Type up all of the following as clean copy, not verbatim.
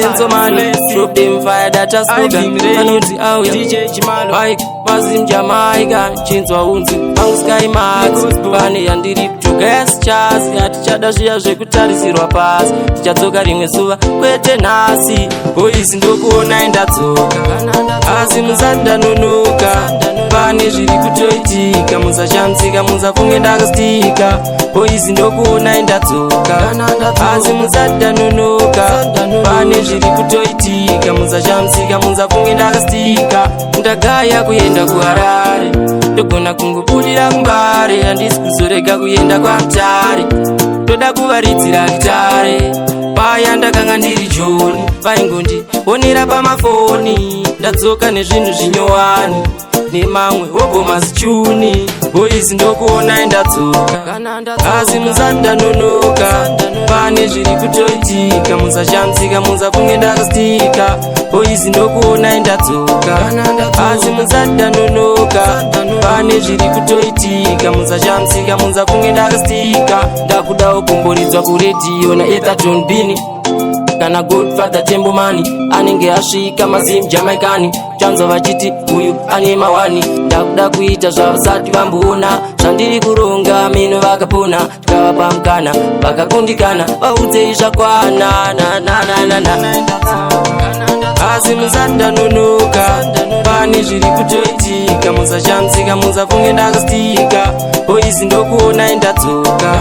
Senzo man, drop them fire that a slogan. Vanoti auya DJ Chimalo. Mike Mazim Jamaica, chinzwa unzi pangu Sky Max. Pane yandiri kutogas chas, hatichada zviya zvekutarisirwa pasi. Tichadzoka rimwe zuva, kwete nhasi. Boys, ndokuonai ndadzoka, asi musati ndanonoka. Pane zviri kutoitika, musashamsika, musafunge ndakastika. Boys, ndokuonai ndadzoka, asi musati ndanonoka. Pane zviri kutoitika, musashamsika, musafunge ndakastika. Ndagaya kuenda kuHarare, ndogona kungobudira kuMbare. Handisi kuzorega kuenda kwaMutare, toda kuvaridzira gitare. Paya ndakanga ndiri Joni, vaingondionera pamafoni. Ndadzoka nezvinhu zvinyowani nemamwe hobho mazichuni. Boys, ndokuonai ndadzoka, asi musati ndanonoka. Pane zviri kutoitika, musashamsika, musafunge ndakastika. Boys, ndokuonai ndadzoka, asi musati ndanonoka. Pane zviri kutoitika, musashamsika, musafunge ndakastika. Ndakudawo kumboridzwa kuredhiyo naEtherton Bini kana Godfather Tembomani. Anenge asvika Mazim Jamaicani, chanzwa vachiti uyu ane mawani. Ndakuda kuita zvavasati vamboona, zvandiri kuronga mino vakapona. Tikavapa mukana vakakundikana, vaudzei zvakwana nananana. Asi musati ndanonoka. Pane zviri kutoitika, musashamsika, musafunge ndakastika. Boys, ndokuonai ndadzoka,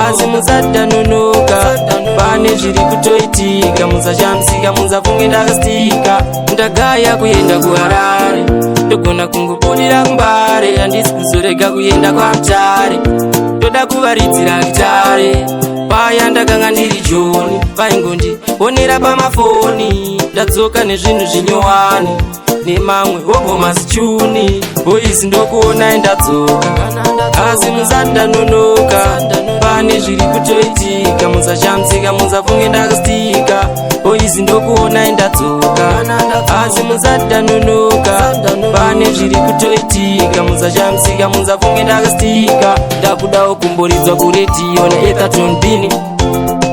asi musati ndanonoka. Pane zviri kutoitika, musashamsika, musafunge ndakastika. Ndagaya kuenda kuHarare, ndogona kungobudira kuMbare. Handisi kuzorega kuenda kwaMutare, toda kuvaridzira gitare. Paya ndakanga ndiri Joni, vaingondionera pamafoni. Ndadzoka nezvinhu zvinyowani nemamwe hobho mazichuni. Boys, ndokuonai ndadzoka, asi musati ndanonoka. Pane zviri kutoitika, musashamsika, musafunge ndakastika. Boys, ndokuonai ndadzoka, asi musati ndanonoka. Pane zviri kutoitika, musashamsika, musafunge ndakastika. Ndakudawo kumboridzwa kuredhiyo naEtherton Bini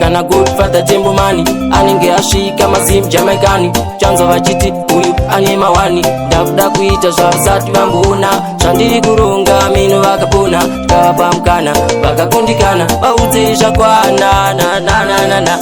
kana Godfather Tembomani. Anenge asvika Mazim Jamaicani, chanzwa vachiti uyu ane mawani. Ndakuda kuita zvavasati vamboona, zvandiri kuronga mino vakapona. Tikavapa mukana vakakundikana, vaudzei zvakwana nananana.